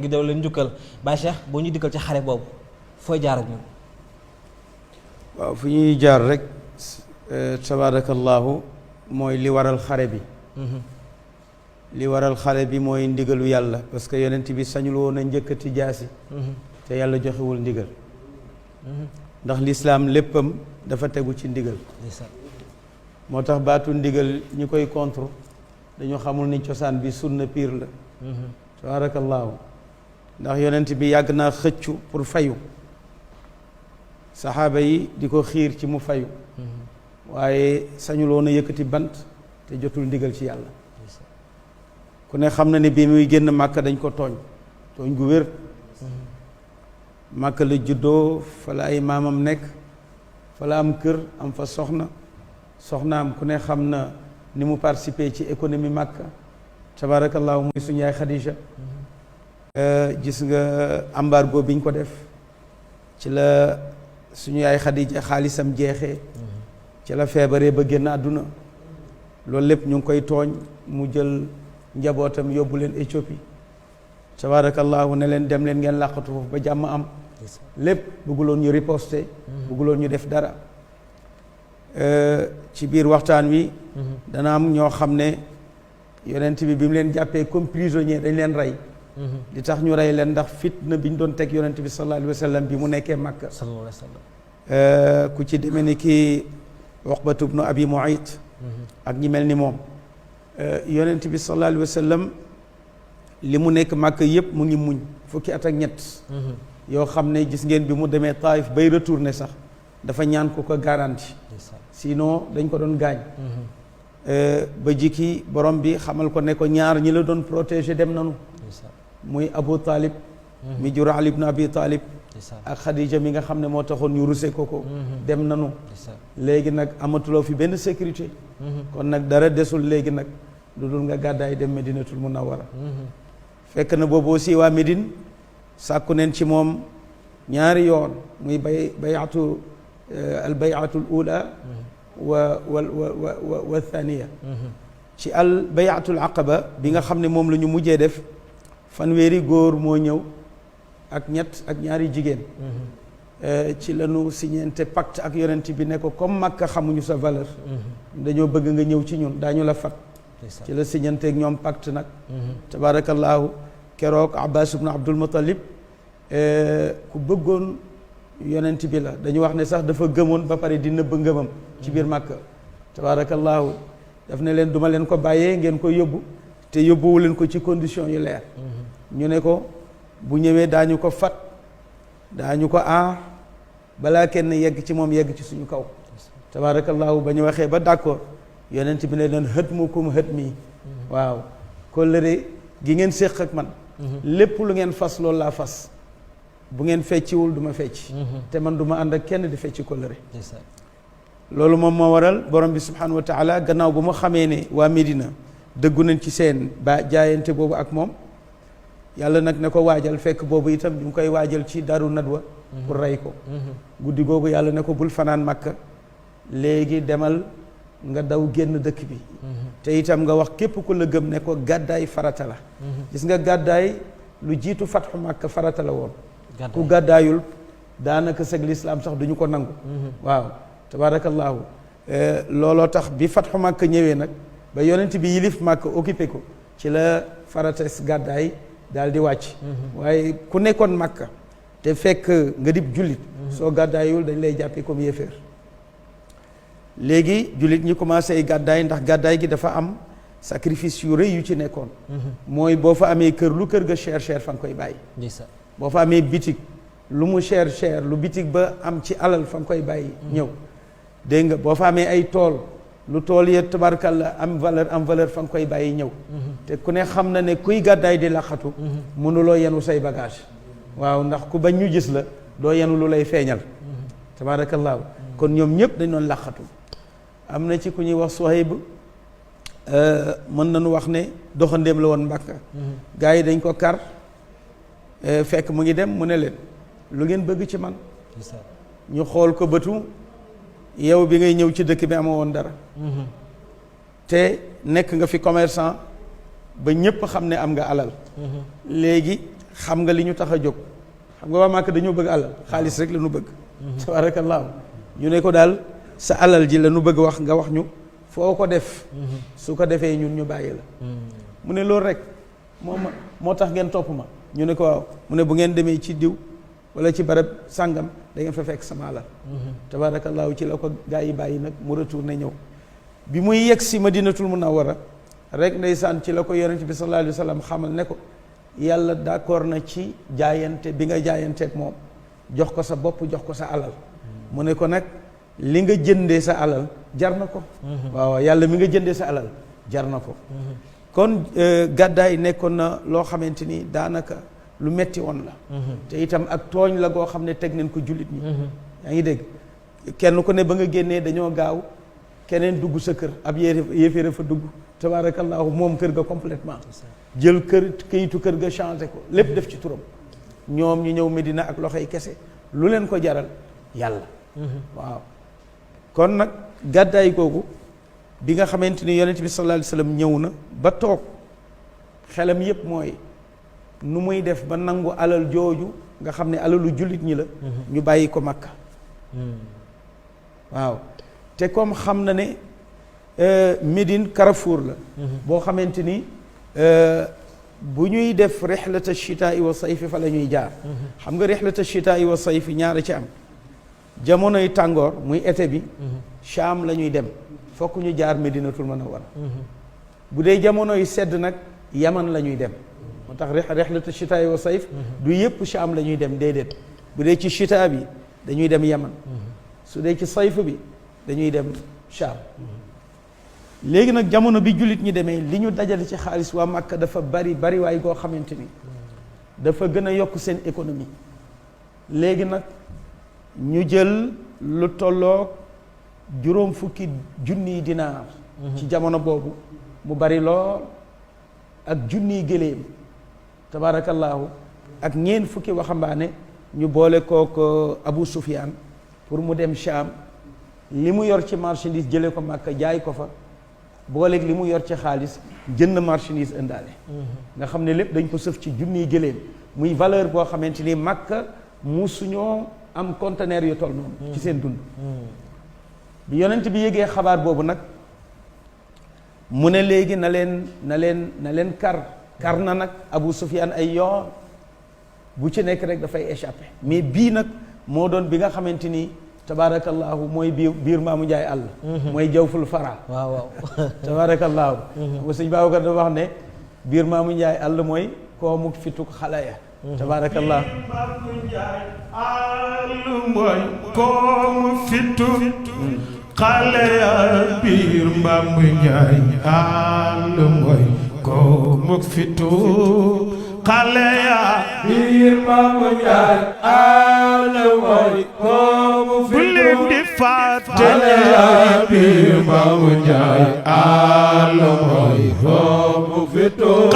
ngi daw leen njukkal Baye Cheikh boo ñu dikkal ci xare boobu fooy jaar ak ñun. waaw fu ñuy jaar rek tabarakallahu mooy li waral xare bi. li waral xare bi mooy ndigalu yàlla parce que yonent bi sañul woon a njëkkati jaasi. te yàlla joxewul ndigal. ndax lislaam léppam dafa tegu ci ndigal. moo tax baatu ndigal ñi koy contre dañu xamul ni cosaan bi sunna piir la. tabaarakallaahu ndax yonent bi yàgg naa xëccu pour fayu saxaaba yi di ko xiir ci mu fayu waaye sañuloon a yëkkati bant te jotul ndigal ci yàlla. ku ne xam na ne bi muy génn màkka dañ ko tooñ gu wér. màkka la juddoo fa la ay maamam nekk fa la am kër am fa soxnaam ku ne xam na ni mu participer ci économie màkka tabaarakallaahu muy suñu yaay Khadija. gis nga embargo biñ ko def ci la suñu yaay Khadija xaalisam jeexee. ci la feebaree ba génn àdduna loolu lépp ñu ngi koy tooñ mu jël njabootam yóbbu leen Éthiopie tabaarakallaahu ne leen dem leen ngeen làqatu foofu ba jàmm am. lépp bëgguloon ñu riposter. bëgguloon ñu def dara. ci biir waxtaan wi. dana am ñoo xam ne yonent bi mu leen jàppee comme prisonnier dañ leen rey. li tax ñu rey leen ndax fitna bi ñu doon teg yonent bi sallallahu alayhi wa sallam bi mu nekkee Makka. sallallahu alayhi wa sallam. ku ci demee ni kii Uqbatu bnu Abi Muayt. ak ñi mel ni moom. yonent bi sallallahu alayhi wa sallam li mu nekk Makka yëpp mu ngi muñ fukki at ak ñett. yoo xam ne gis ngeen bi mu demee Taïf bay retourné sax dafa ñaan ko garanti. sinon dañ ko doon gaañ. ba jikki borom bi xamal ko ne ko ñaar ñi la doon protéger dem nanu muy Abu Talib. mi jur Ali ibn Abi Talib. ak Khadija mi nga xam ne moo taxoon ñu ruse ko dem nanu. léegi nag amatuloo fi benn sécurité. kon nag dara desul léegi nag lu dul nga gàddaay dem Medinatul Munawwara. fekk na boobu aussi waa Médine sàkku neen ci moom ñaari yoon muy bayatu al bayatul ula wa thaniya. ci al bayatul aqaba bi nga xam ne moom la ñu mujjee def fanweeri góor moo ñëw ak ñett ak ñaari jigéen. ci la ñu signente pacte ak yonent bi ne ko comme Makka xamuñu sa valeur. dañoo bëgg nga ñëw ci ñun daañu la fat. ci la signente ak ñoom pacte nag. tabaarakallaahu keroog Abbas ibn Abdul Muttalib ku bëggoon yonent bi la dañu wax ne sax dafa gëmoon ba pare di nëbb ngëmam ci biir Makka. tabaarakallaahu daf ne leen duma leen ko bàyyee ngeen ko yóbbu te yóbbuwu leen ko ci condition yu leer. ñu ne ko bu ñëwee daañu ko fat daañu ko aar balaa kenn yegg ci moom yegg ci suñu kaw. tabaarakallaahu ba ñu waxee ba d'accord yonent bi ne leen hëtmukum hëtmi. waaw kóllëre gi ngeen séq ak man. lépp lu ngeen fas loolu laa fas. bu ngeen fecciwul du ma fecc. te man du ma ànd ak kenn di fecci kóllëre. loolu moom moo waral borom bi subhanahu wa taala gannaaw bu ma xamee ne waa Médina dëggu nañ ci seen ba jaayante boobu ak moom. yàlla nag ne ko waajal fekk boobu itam ñu ngi koy waajal ci Daaru Nadwa pour rey ko. guddi googu yàlla ne ko bul fanaan Makka léegi demal nga daw génn dëkk bi. te itam nga wax képp ku la gëm ne ko gàddaay farata la. gis nga gàddaay lu jiitu fatxu Makka farata la woon. ku gàddaayul daanaka sag lislaam sax duñu ko nangu. waaw tabaarakallaahu looloo tax bi fatxu Makka ñëwee nag ba yonent bi yilif Makka occupé ko ci la farata gàddaay daal di wàcc. waaye ku nekkoon Makka te fekk nga dib jullit. soo gàddaayul dañ lay jàppee comme yéeféer. léegi jullit ñi commencé gàddaay ndax gàddaay gi dafa am sacrifice yu rëy yu ci nekkoon. mooy boo fa amee kër lu kër ga cher fa nga koy bàyyi. boo fa amee bitig lu mu cher lu bitig ba am ci alal fa nga koy bàyyi. ñëw dégg nga boo fa amee ay tool lu tool ya tabarkalla am valeur fa nga koy bàyyi ñëw. te ku ne xam na ne kuy gàddaay di laqatu. mënuloo yenu say bagage waaw ndax ku bañ ñu gis la doo yenu lu lay feeñal. tabaarakallaahu kon ñoom ñëpp dañ doon laqatu. am na ci ku ñuy wax Suhayb mën nañu wax ne doxandéem la woon Mbàkka. gars yi dañ ko kar fekk mu ngi dem mu ne leen lu ngeen bëgg ci man. ñu xool ko bëtu yow bi ngay ñëw ci dëkk bi amoo woon dara. te nekk nga fi commerçant ba ñépp xam ne am nga alal. léegi xam nga li ñu tax a jóg xam nga waa Màkka dañoo bëgg alal xaalis rek la ñu bëgg tabaarakallaahu ñu ne ko daal sa alal ji la ñu bëgg wax nga wax ñu foo ko def su ko defee ñun ñu bàyyi la mu ne loolu rek moo tax ngeen topp ma ñu ne ko waaw mu ne bu ngeen demee ci diw wala ci barab sàngam da ngeen fa fekk sama alal tabaarakallaahu ci la ko gaa yi bàyyi nag mu retourné ñëw bi muy yegg si Madinatul Munawwara rek ndeysaan ci la ko yonent bi sallallahu alayhi wa sallam xamal ne ko yàlla d'accord na ci jaayante bi nga jaayanteeg moom jox ko sa bopp jox ko sa alal mu ne ko nag li nga jëndee sa alal jar na ko waaw yàlla mi nga jëndee sa alal jar na ko kon gàddaay nekkoon na loo xamante ni daanaka lu metti woon la te itam ak tooñ la goo xam ne teg nañ ko jullit ñi yaa ngi dégg kenn ku ne ba nga génnee dañoo gaaw keneen dugg sa kër ab yéeféere fa dugg tabaarakallaahu moom kër ga complètement jël këyitu kër ga changé ko lépp def ci turam ñoom ñu ñëw Medina ak loxoy kese lu leen ko jaral yàlla waaw kon nag gàddaay googu bi nga xamante ni yonent bi sallallahu alayhi wa sallam ñëw na ba toog xelam yépp mooy nu muy def ba nangu alal jooju nga xam ne alalu jullit ñi la ñu bàyyi ko Makka waaw te comme xam na ne Médine Carrefour la boo xamante ni bu ñuy def rixlata chitaa wa sayfi fa la ñuy jaar xam nga rixlata chitaa wa sayfi ñaara ci am jamonoy tàngoor muy été bi Cham la ñuy dem fokk ñu jaar Medinatul Munawwara bu dee jamonoy sedd nag Yaman la ñuy dem moo tax rixlata chitaa wa sayf du yëpp Cham la ñuy dem déedéet bu dee ci chitaa bi dañuy dem Yaman su dee ci sayf bi dañuy dem Cham léegi nag jamono bi jullit ñi demee li ñu dajale ci xaalis waa Makka dafa bari waaye goo xamante ni dafa gën a yokk seen économie léegi nag ñu jël lu tolloog juróom fukki junniy dinaar ci jamono boobu mu bari lool ak junniy géléem tabaarakallaahu ak ñeent fukki waxambaane ñu boole kook Abu Sufyaan pour mu dem Cham li mu yor ci marchandise jële ko Makka jaay ko fa booleeg li mu yor ci xaalis jënd marchandise indaale nga xam ne lépp dañ ko sëf ci junniy gëléem muy valeur boo xamante ni Makka musuñoo am conteneur yu toll noonu ci seen dund bi yonent bi yégee xabaar boobu nag mu ne léegi na leen kar na nag Abu Sufyaan ay yoon bu ci nekk rek dafay échappé mais bii nag moo doon bi nga xamante ni tabaarakallaahu mooy biir maamu njaay àll mooy jawful fara waaw tabaarakallaahu ba sëñ Babacar dafa wax ne biir maamu njaay àll mooy koomuk fituk xale ya tabaarakallaahu maamu njaay àll mooy koomu fituk xale ya biir maamu njaay àll mooy koomuk fituk xale ya biir maamu njaay àll mooy koomu fituk xale ya biir maamu njaay àll mooy koomu fituk